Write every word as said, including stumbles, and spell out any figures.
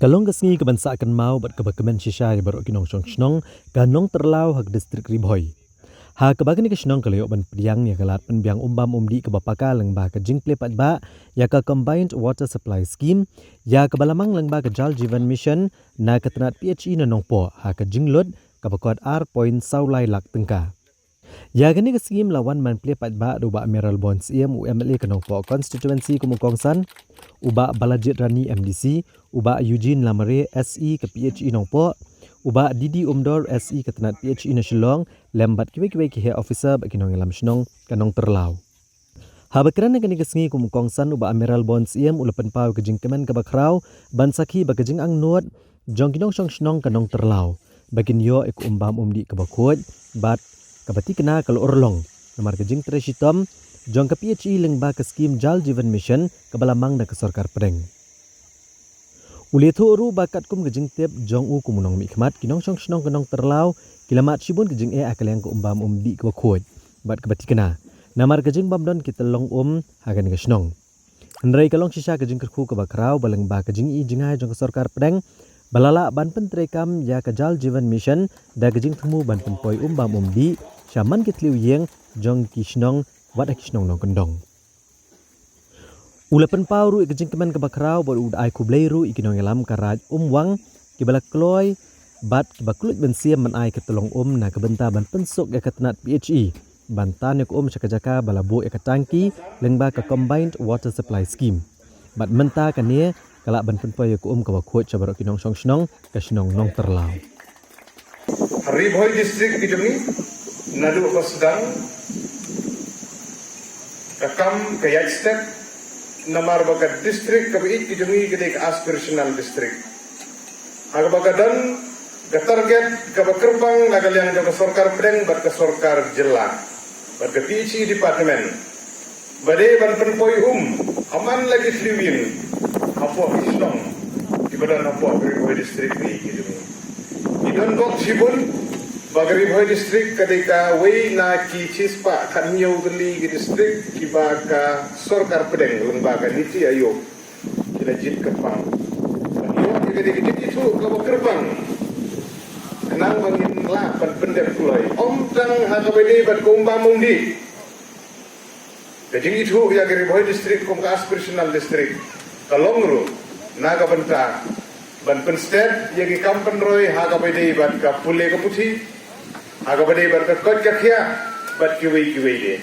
Ka long ka sngi kaban sah kynmaw bad kaba kmen shisha ïa baroh ki nongshong shnong ka Nongtyrlaw ha ka distrik Ri Bhoi. Ha kaba kane ka shnong ka la ïoh ban pdiang ïa ka lad pynbiang um bam um dih kaba paka lyngba ka jingplie paidbah ïa ka Combined Water Supply Scheme, ïa kaba la mang lyngba ka Jal Jeevan Mission na ka tnat P H E na Nongpoh ha ka jinglut kaba kot ar point saw lai lak tyngka. Ïa kane ka skim la wan ban plie paidbah da u Bah Mayralborn Syiem, u M L A ka Nongpoh constituency kum u kongsan, u Bah Balajied Rani, M D C, u Bah Eugene Lamare, S E ka P H E Nongpoh, u Bah D D Umdor, S E ka tnat P H E na Shillong, lem bad kiwei kiwei ki heh officer bad ki nongïalam shnong ka Nongtyrlaw. Haba kren ha kane ka sngi kum u kongsan, u Bah Mayralborn Syiem u la pynpaw ka jingkmen kaba khraw ban sakhi ba ka jingangnud jong ki nongshong shnong ka Nongtyrlaw ba kin ïoh ïa ka um bam um dih kaba khuid bad kaba thikna ka la urlong namar ka jingtrei shitom jong ka P H E lyngba ka skim Jal Jeevan Mission kaba la mang da ka sorkar pdeng. U la ïathuh ruh ba katkum ka jingtip jong u kum u nongmihkhmat, ki nongshong shnong ka Nongtyrlaw ki la mad shibun ka jingeh ha ka liang ka um bam um dih kaba khuid bad kaba thikna namar ka jingbym don ki tyllong um ha kane ka shnong. Hynrei ka long shisha ka jingkyrkhu kaba khraw ba lyngba ka jingïohi jngai jong ka sorkar pdeng ba la lah ban pyntreikam ïa ka Jal Jeevan Mission da ka jingthmu ban pynpoi um bam um dih sha man ki thliew ïing jong ki shnong wat ha ki shnong nongkyndong. U la pynpaw ruh ïa ka jingkmen kaba khraw bad u da ai khublei ruh ïa ki nongïalam ka Raid Umwang kiba la kloi bad kiba kylluid mynsiem ban ai ka tyllong um na ka bynta ban pynsuk ïa ka tnat P H E ban tan ïa ka um sha ka jaka ba la buh ïa ka tangki lyngba ka Combined Water Supply Scheme. Bad mynta kane ka lah ban pynpoi ïa ka um kaba khuid sha baroh ki nongshong shnong ka shnong Nongtyrlaw. Ri Bhoi District ki jong ngi naduh ba sdang ka kam ka ïaid step namar ba ka district kaba ïeit ki jong ngi ka dei ka aspirational district. Ha kaba ka don ka target kaba kyrpang na ka liang jong ka sorkar pdeng bad ka sorkar jylla bad ka P H E department. Ba dei ban pynpoi um ha man la ki thliew ïing hapoh ki shnong kiba don hapoh ka Ri Bhoi District ni ki jong ngi. Ki don bok shibun ba ka Ri Bhoi District ka dei kawei na ki shispah khathynñiew tylli ki district kiba ka sorkar pdeng lyngba ka NITI Aayog ki la jied kyrpang ban ïoh ïa ka dei ka jingithuh kaba kyrpang khnang ba ngin lah ban pyndep kloi ym tang ha kaba dei bad ka um bam um dih. Ka jingithuh ïa ka Ri Bhoi District kum ka aspirational district ka long ruh na ka bynta ban pynsted ïa ki kam pynroi ha kaba dei bad ka pule ka puthi, ha kaba dei bad ka koit ka khiah bad kiwei kiwei de.